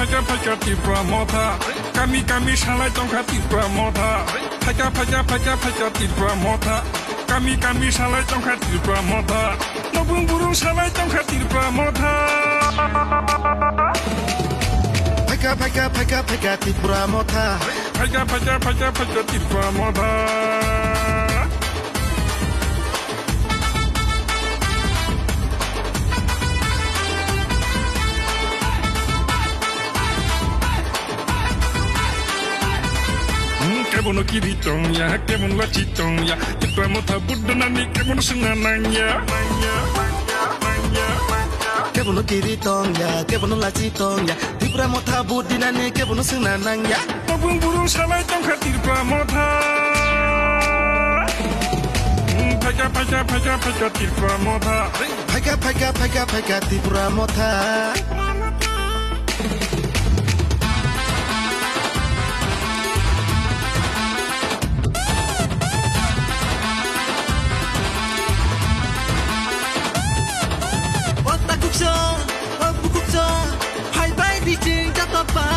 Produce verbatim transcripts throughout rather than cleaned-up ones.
Phaikha phaikha Tipra motha, kami kami salai tongkha Tipra motha. Phaikha phaikha phaikha phaikha Tipra motha, kami kami salai tongkha Tipra motha. Nobung burung salai tongkha Tipra motha. Phaikha phaikha phaikha phaikha Tipra motha. Phaikha phaikha phaikha phaikha Tipra motha. Hmm, kebono kiri tongya, kebono lachi tongya, Tipra motha buddo nani kebono sungna nangya. Kebono kiri tongya, kebono lachi tongya, Tipra motha buddi nani kebono sungna nangya. Nobung burung salai tongkha Tipra motha. Hmm, phaikha phaikha phaikha phaikha Tipra motha. Phaikha phaikha phaikha phaikha Tipra motha. O takhuk song, o bukhuk song, phai bai di chwng joto pha.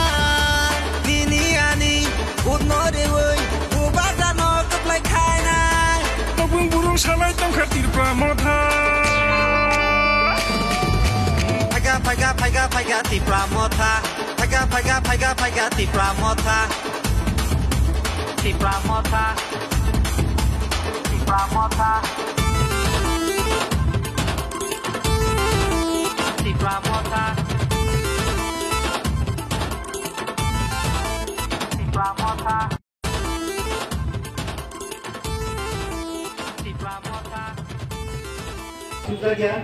Nini ani utno rewi, bubagra no kwplai khainai. Nobung burung salai tongkha Tipra motha. Phaikha phaikha phaikha phaikha Tipra motha. Phaikha phaikha phaikha phaikha Tipra motha. Tipra motha. Tipra motha. Tipra motha. Tipra motha. Tipra motha. Sujagya,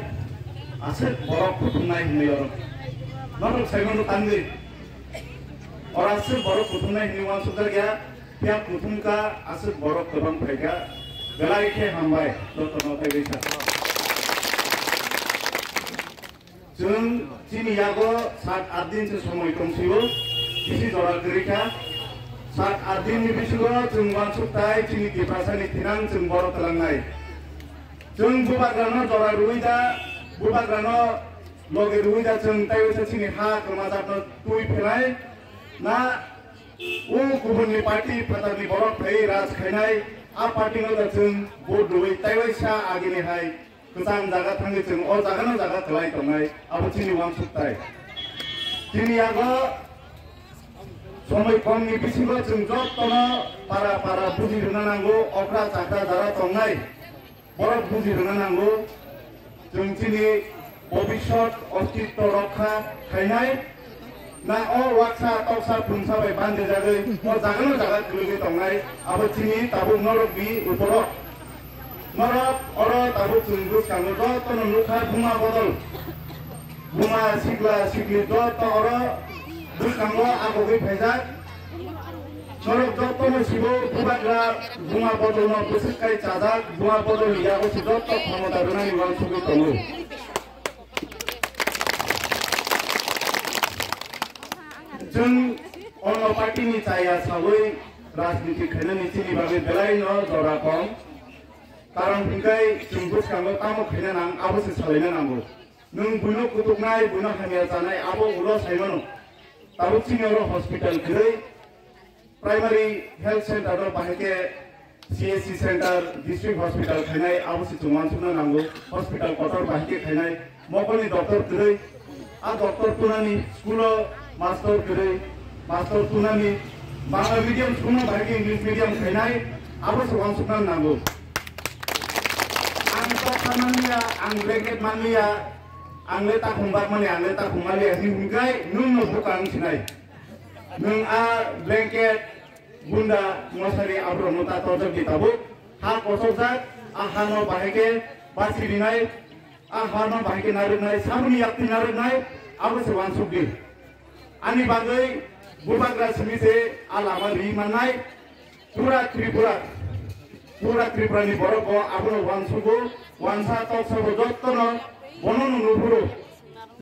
aswk borok kuthumnai hinwi oro. Norok saimano tangwi. Oro aswk borok kuthumnai hinwi uansukjakya, phiya kuthumkha aswk borok kwbang phaikha. Belai khe hambai, jotono tei risa. Chwng chini yago sat aath din se somoi tong sio, bisi jora kwrwi kha. Sat aath din ni bisingo chwng uansuk tai chini Tiprasa ni thinang chwng boro twlangnai. Chwng bubagrano jora rwui da, bubagrano loge rwui da chwng tei waisa chini ha kwmajak no twi phelai na o kubun ni party phatar ni borok phai raj khainai, a party no da chwng vote rwui tei waisa agini hai kwchang jaga thangwi chwng o jaga no jaga kwlai tongnai, abo chini uansuk tai. Chini yago somoi kom ni bisingo chwng jotono para para buji rwna nango, okra chakra jara tongnai borok buji rwna nango. Chwng chini bobiswt ostitto rokha khainai. Na o waksa toksa phungsa bai bandejagwi o jagano jaga kwlwgwi tongnai, abo chini tabuk norokni uporo. Norok oro tabuk chwng bwskango jotono nukha buma bodol. Buma sikla sikli joto oro bwskango agogwi phaijak. Norok jotono sibo bubagra buma bodolno bwswk kai chajak, buma bodolni yago se joto khomota rwnani uansugwi tongo. Chwng ono party ni chaya sawi rajniti khainani chini bagwi belai no jora kom. Karon hwnkhe chwng bwskango tamo khaina nang abo se salaina nango. Nwng buino kutuknai, buino hamya chanai abo ulo saimano. Tabuk chini oro hospital kwrwi. Primary health center no bahai khe C H C center, district hospital khainai abo se chwng uansukna nango, hospital kotor bahai khe khainai, mokolni doctor kwrwi, a doctor tunani school o master kwrwi, master tunani Bangla medium school no bahai khe English medium khainai abo se uansukna nango. Ang toksa manliya, ang blanket manliya, ang le takhum bakmani, ang le takhum manliya hinwi hwnkhai nwng no bukang sinai. Nwng a blanket, bunda, mosari aborokno ta tojak di tabuk. Ha kosokjak, a hano bahai khe basi rinai, a hano bahai khe narwknai, samuni yakti narwknai, abo se uansuk di. Ani bagwi bubagra simi se a lama ri mannai. Pura Tripura, pura Tripura ni borok bo abono uansugo, uansa toksa bo jottono bono no nuphuru,